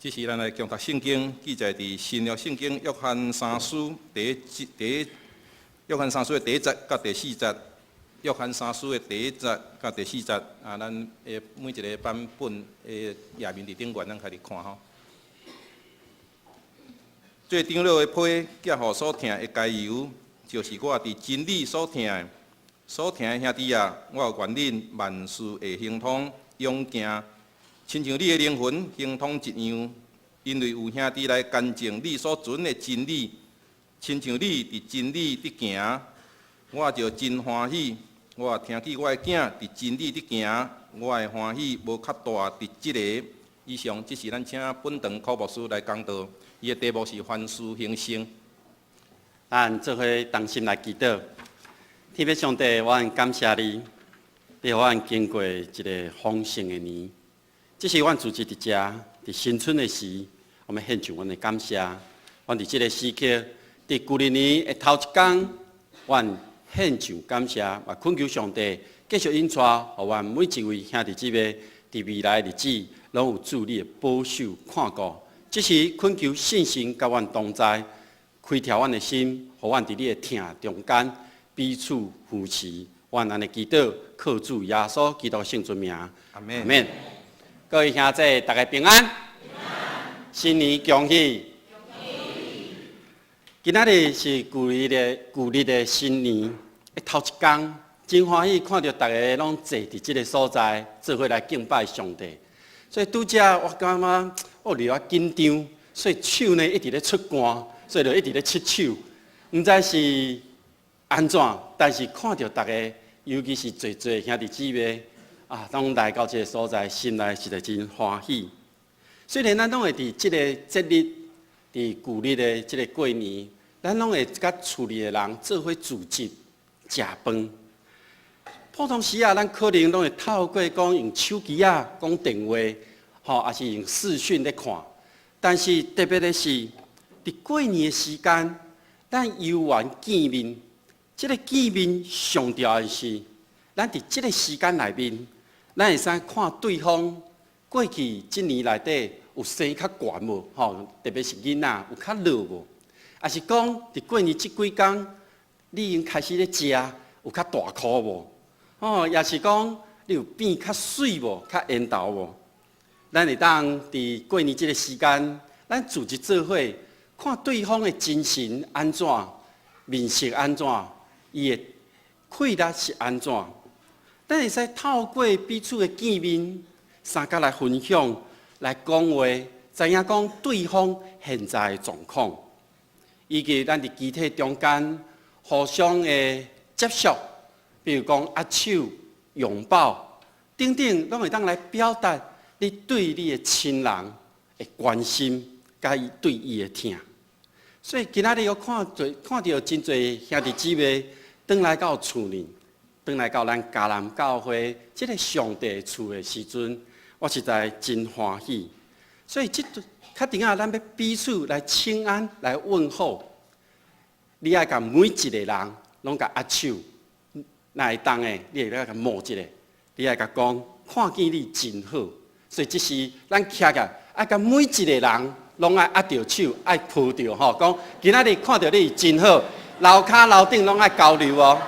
這是咱來共讀聖經，記載佇新約聖經約翰三書第一節第一約翰三書的第一節佮第四節。約翰三書的第一節佮第四節，啊，咱的每一个版本的頁面佇頂懸，咱開始看吼。做長老的批寄予所疼的該猶，就是我佇真理所疼的。所疼的兄弟啊，我願恁萬事會亨通，勇健，親像你的靈魂亨通一樣。因為有兄弟來見證你所存的真理，親像你佇真理佇行，我就真歡喜。我聽見我的囝佇真理佇行，我的歡喜無較大佇這个。以上，這是咱請本堂柯牧師來講道，伊的題目是凡事興盛。咱做伙同心來祈禱，天父上帝，我很感謝你，你予阮經過一个豐盛的年。這是阮組織佇遮，佇新春的時，我們獻上阮的感謝。阮佇這个時刻，佇舊曆年的頭一工，阮獻上感謝，嘛懇求上帝繼續引帶，予阮每一位兄弟姊妹佇未來日子，攏有主你的保守看顧。這是懇求聖神佮阮同在，開拓阮的心，予阮佇你的疼中間彼此扶持。阮按呢祈禱，靠主耶穌基督聖尊名。阿門。阿門。各位兄弟，大家平安。新年恭喜！今仔日是舊曆的新年的頭一工，真歡喜看著大家攏坐佇這个所在，做伙來敬拜上帝。所以拄才我感覺我有點緊張，所以手呢一直咧出汗，所以就一直咧拭手。毋知是按怎，但是看著大家，尤其是濟濟兄弟姊妹啊，攏來到這个所在，心內實在真歡喜。雖然咱攏會佇這个節日，佇舊曆的這个過年，咱攏會佮厝裡的人做伙聚集食飯。普通時啊，咱可能攏會透過講用手機仔講電話，吼，抑是用視訊咧看。但是特別的是，佇過年的時間，咱有緣見面。這个見面上重要的是，咱佇這个時間內面，咱會使看對方過去這年內底有生較懸無？吼，特別是囡仔有較老無？抑是講佇過年這幾工，你已經開始咧食，有較大箍無？吼，抑是講你有變較媠無？較緣投無？咱會當佇過年這个時間，咱組織做伙，看對方的精神按怎，面色按怎，伊的氣力是按怎？咱會使透過彼此的見面，相佮來分享、來講話，知影講對方現在的狀況，以及咱佇肢體中間互相的接觸，比如講握手、擁抱等等，攏會當來表達你對你的親人的關心，佮伊對伊的疼。所以今仔日我看著真濟兄弟姊妹轉來到厝裡，轉來到咱迦南教會這个上帝厝的時陣，我實在真歡喜。所以這較頂仔，咱欲彼此來請安、來問候。你愛共每一个人攏共握手，若會當的，你會當共摸一下。你愛共講，看見你真好。所以這時咱徛起來，愛共每一个人攏愛握著手，愛抱著吼，講今仔日看著你真好，樓跤樓頂攏愛交流哦。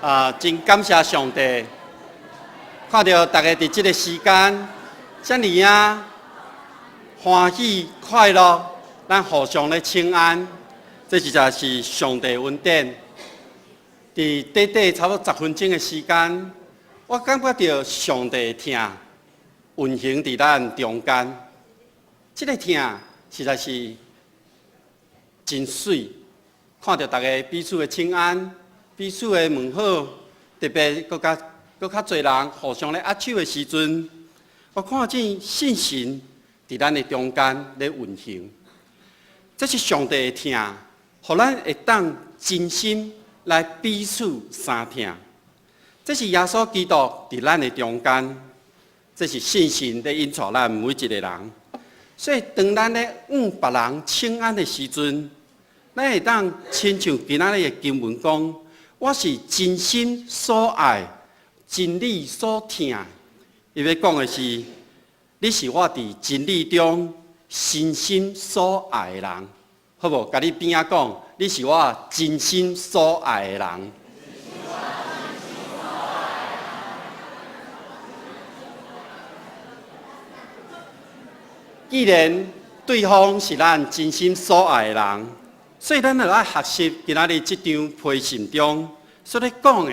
啊，真感謝上帝，看著大家佇這个時間，遮爾仔歡喜快樂，咱互相咧請安，這實在是上帝恩典。佇短短差不多10分鐘的時間，我感覺著上帝的疼運行佇咱中間，這个疼實在是真媠。看著大家彼此的請安，彼此的問好，特別閣較閣較濟人互相咧握手的時陣，我看見聖神佇咱的中間咧運行。這是上帝的疼，予咱會當真心來彼此相疼。這是耶穌基督佇咱的中間，這是聖神咧引帶咱每一个人。所以，當咱咧向別人請安的時陣，咱會當親像今仔日的經文講，我是真心所愛、真理所疼。伊欲講的是，你是我佇真理中深心所愛的人，好無？共你邊仔講，你是我真心所愛的人。既然對方是咱真心所愛的人，所以咱就愛學習今仔日這張批信中所咧講的。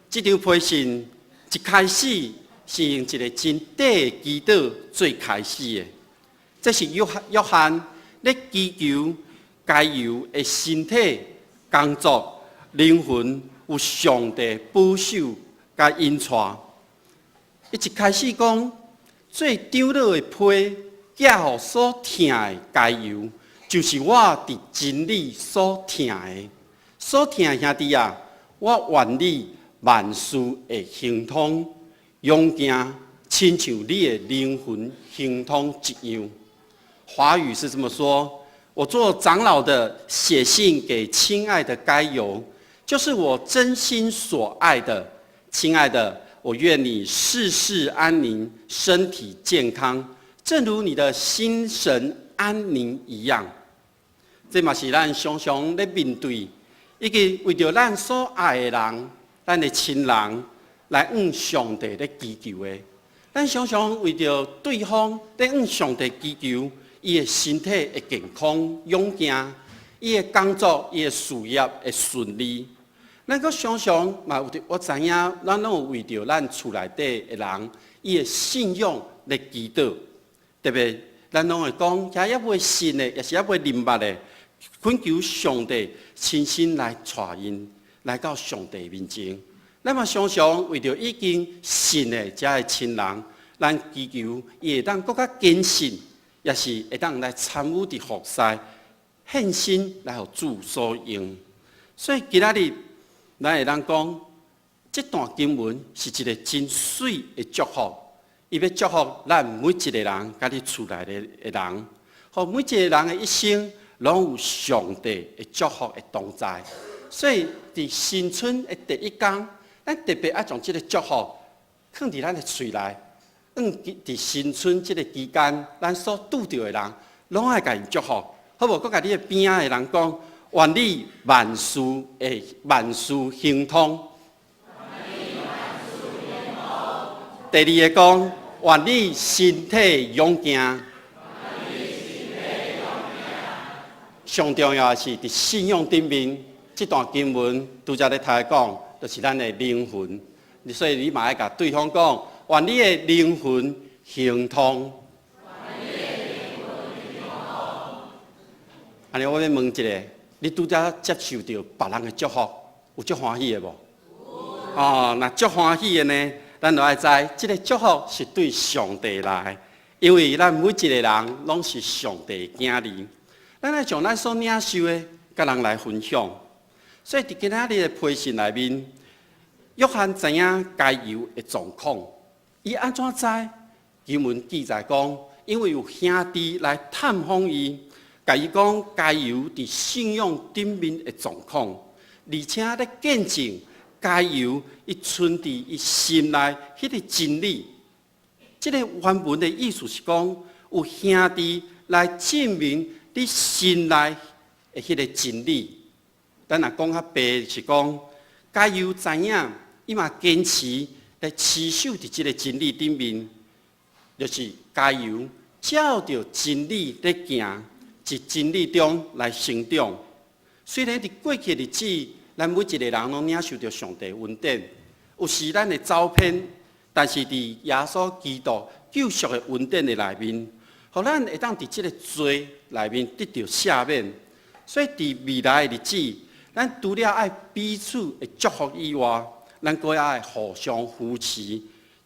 這張批信一開始是用一个真短的祈禱做開始的。這是約翰約翰咧祈求該猶的身體、工作、靈魂有上帝保守佮引帶。伊一開始講，做長老的批寄予所疼的該猶，就是我佇真理所疼的。所疼的兄弟啊，我願你萬事會亨通，勇健，親像你的靈魂亨通一樣。華語是這麼說：我做長老的寫信給親愛的該猶，就是我真心所愛的。親愛的，我願你事事安寧，身體健康，正如你的心神安寧一樣。這嘛是咱常常咧面對，以及為著咱所愛的人、咱的親人來向上帝咧祈求的。咱常常為著對方咧向上帝祈求，伊的身體會健康、勇健，伊的工作、伊的事業會順利。咱閣常常嘛有，我知影，咱攏有為著咱厝內底的人，伊的信仰咧祈禱。特別，咱攏會講，遐猶未信的，抑是猶未明白的，懇求上帝親身來帶𪜶來到上帝面前。咱嘛常常為著已經信的遮的親人，咱祈求伊會當閣較堅信，抑是會當來參與佇服侍，獻身來予主所用。所以今仔日，咱會當講，這段經文是一个真媠的祝福，伊欲祝福咱每一个人，佮你厝內的人，予每一个人的一生，攏有上帝的祝福的同在。所以，佇新春的第一工，咱特別愛將這个祝福囥佇咱的喙內，佇新春這个期間，咱所拄著的人，攏愛共𪜶祝福，好無？閣共你的邊仔的人講，願你萬事會萬事亨通。第二个講，願你身體勇健。上重要的是，佇信仰頂面，這段經文拄才咧頭講，就是咱的靈魂。所以你嘛愛共對方講，願你的靈魂亨通。按呢，我欲問一下，你拄才接受著別人的祝福，有足歡喜的無？哦，若足歡喜的呢，咱就愛知，這个祝福是對上帝來，因為咱每一个人攏是上帝的囝兒，咱愛將咱所領受的，佮人來分享。所以佇今仔日的批信內面，約翰知影該猶的狀況，伊按怎知？經文記載講，因為有兄弟來探訪伊，共伊講該猶佇信仰頂面的狀況，而且咧見證該猶伊存佇伊心內彼个真理。這个原文的意思是講，有兄弟來證明你心內的彼个真理。咱若講較白，是講該猶知影，伊嘛堅持來持守佇這个真理頂面，就是該猶照著真理咧行，佇真理中來成長。雖然佇過去的日子，咱每一个人攏領受著上帝恩典，有時咱會走偏，但是佇耶穌基督救贖的恩典的內面，予咱會當佇這个罪內面得著赦免。所以佇未來的日子，咱除了愛彼此的祝福以外，咱閣愛互相扶持，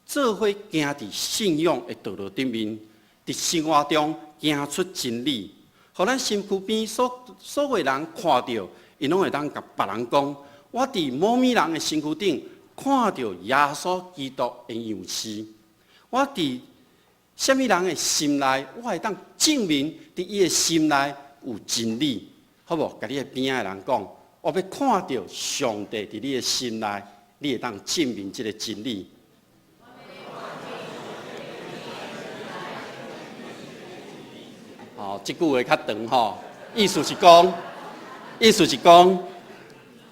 做伙行佇信仰的道路頂面，佇生活中行出真理，予咱身軀邊所有人看著，𪜶攏會當共別人講：我佇某物人的身軀頂看著耶穌基督的樣式。我佇啥物人的心內，我會當證明佇伊的心內有真理，好無？共你的邊仔的人講，我欲看著上帝佇你的心內，你會當證明這个真理。吼，這句話較長吼，意思是講，意思是講，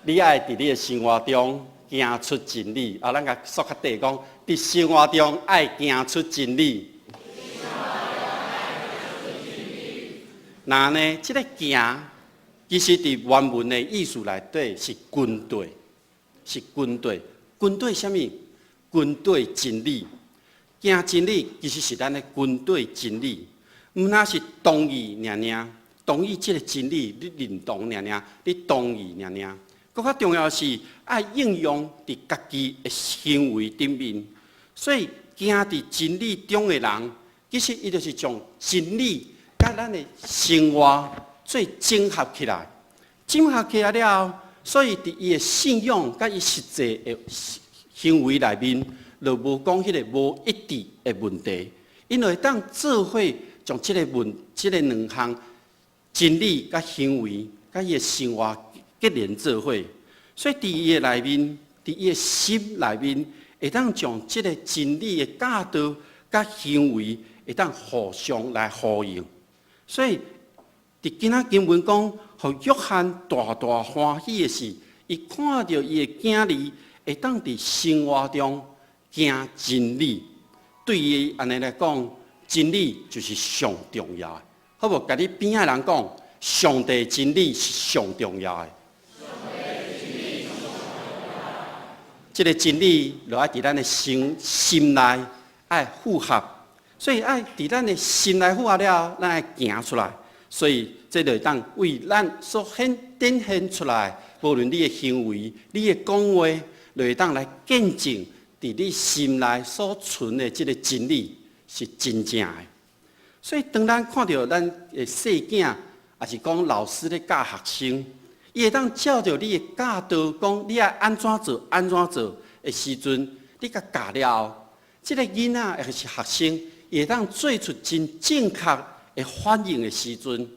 你愛佇你的生活中行出真理。啊，咱共縮較短講，佇生活中愛行出真理。那呢，這个行，其實佇原文的意思內底是跟綴，是跟綴，跟綴啥物？跟綴真理。行真理其實是咱咧跟綴真理，毋但是同意爾爾，同意這个真理，你認同爾爾，你同意爾爾。閣較重要是愛應用佇家己的行為頂面。所以行佇真理中的人，其實伊就是將真理佮咱的生活做整合起來，整合起來了後，所以佇伊的信仰佮伊實際的行為內面，就無講彼个無一致的問題。𪜶會當做伙將這个問，這个兩項真理佮行為佮伊的生活結連做伙，所以佇伊的內面，佇伊的心內面，會當將這个真理的教導佮行為會當互相來呼應。所以，佇今仔經文講，予約翰大大歡喜的是，伊看著伊的囝兒會當佇生活中行真理。對伊按呢來講，真理就是上重要的。好無？共你邊仔人講，上帝真理是上重要的。這个真理，就愛佇咱的心心內愛符合，所以愛佇咱的心內符合了後，咱愛行出來。所以，這就會當為咱所顯展現出來，無論你的行為、你的講話，就會當來見證佇你心內所存的這个真理是真正的。所以，當咱看著咱的細囝，抑是講老師咧教學生，伊會當照著你的教導講，你愛按怎做，按怎做的時陣，你共教了後，這个囡仔抑是學生，伊會當做出真正確的反應的時陣，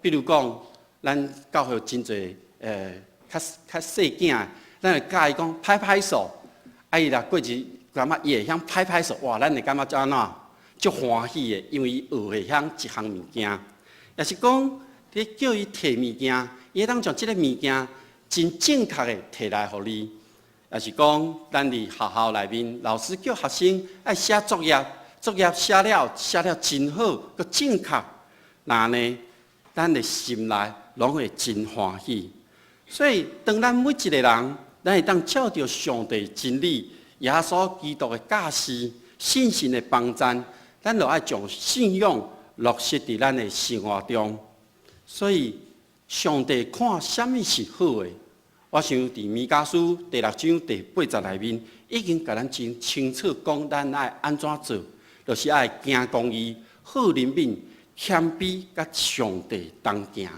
比如講，咱教會真濟較較細囝，咱會教伊講拍拍手，啊伊若過一感覺伊會曉拍拍手，哇，咱會感覺怎按怎？足歡喜的，因為伊學會曉一項物件，抑是講你叫伊提物件，伊會當將這个物件真正確的提來予你，抑是講咱佇學校內面，老師叫學生愛寫作業，作業寫了寫了真好，閣正確，那呢，咱的心內攏會真歡喜。所以，當咱每一个人，咱會當照著上帝真理、耶穌基督的教示、信心的幫贊，咱就愛將信仰落實佇咱的生活中。所以，上帝看啥物是好的，我想佇彌迦書第六章第八節內面，已經共咱真清楚講，咱愛按怎做，就是愛行公義、好憐憫、謙卑，佮上帝同行。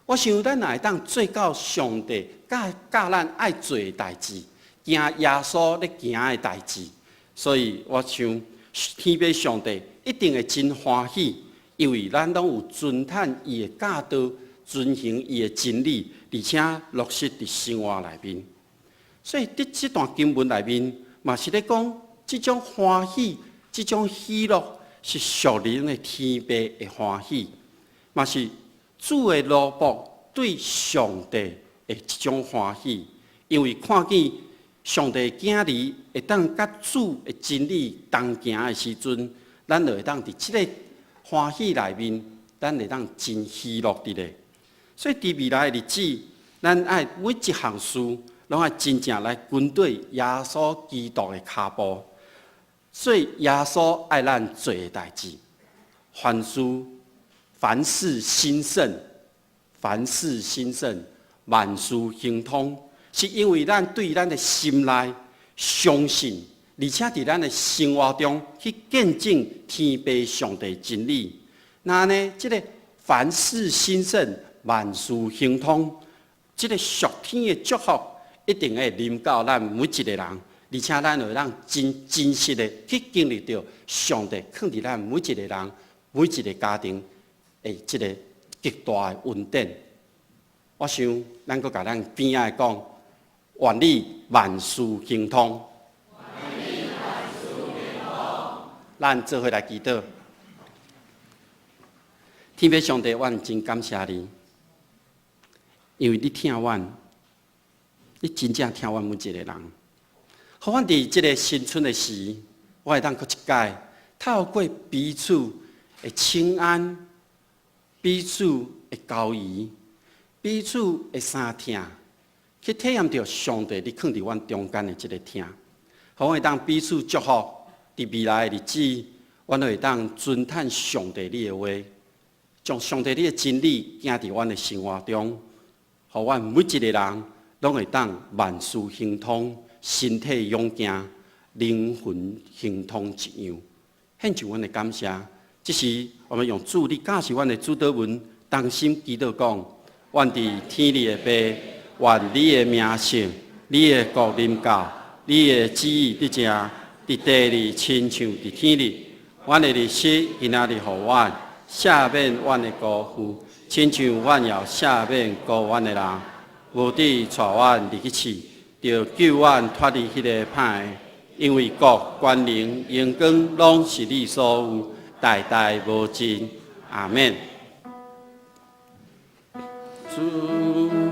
我想咱若會當做到上帝教教咱愛做的代誌，行耶穌咧行的代誌，所以我想天父上帝一定會真歡喜，因為咱攏有遵趁伊的教導，遵行伊的真理，而且落實佇生活內面。所以佇這段經文內面，嘛是咧講這種歡喜、這種喜樂是屬靈的天父的歡喜，嘛是主的奴僕對上帝的一種歡喜，因為看見上帝囝兒會當佮主的真理同行的時陣，咱就會當佇這个歡喜內面，咱會當真喜樂佇咧。所以佇未來的日子，咱愛每一項事，攏愛真正來跟隨耶穌基督的跤步。做耶穌愛咱做的代誌，凡事興盛，凡事興盛，萬事亨通，是因為咱對咱的心內相信，而且佇咱的生活中去見證天父上帝真理。那呢，這个凡事興盛，萬事亨通，這个屬天的祝福一定會臨到咱每一个人，而且咱會當真真實的去經歷著上帝囥佇咱每一个人、每一个家庭的這个極大的恩典。我想，咱閣共咱邊仔的講，願你萬事亨通。願你萬事亨通。咱做伙來祈禱。天父上帝，阮真感謝你，因為你疼阮，你真正疼阮每一个人。予阮佇這个新春的時，我會當閣一擺透過彼此的請安、彼此的交誼、彼此的相疼，去體驗著上帝你囥佇阮中間的這个疼。予阮會當彼此祝福，佇未來的日子，阮會當遵趁上帝你的話，將上帝你的真理行佇阮的生活中，予阮每一個人攏會當萬事亨通，身體勇健，靈魂亨通一樣。獻上阮的感謝，這是我們用主你教示阮的主禱文，同心祈禱講：阮佇天裡的父，願你的名聖，你的國臨到，你的旨意得成，佇地裡親像佇天裡。阮的日食今仔日予阮，赦免阮的辜負，親像阮也赦免辜阮的人。無得帶阮入去試，著救阮脫離彼個歹的。因為國、權能、榮光，攏是你所有，代代無盡。阿們。主。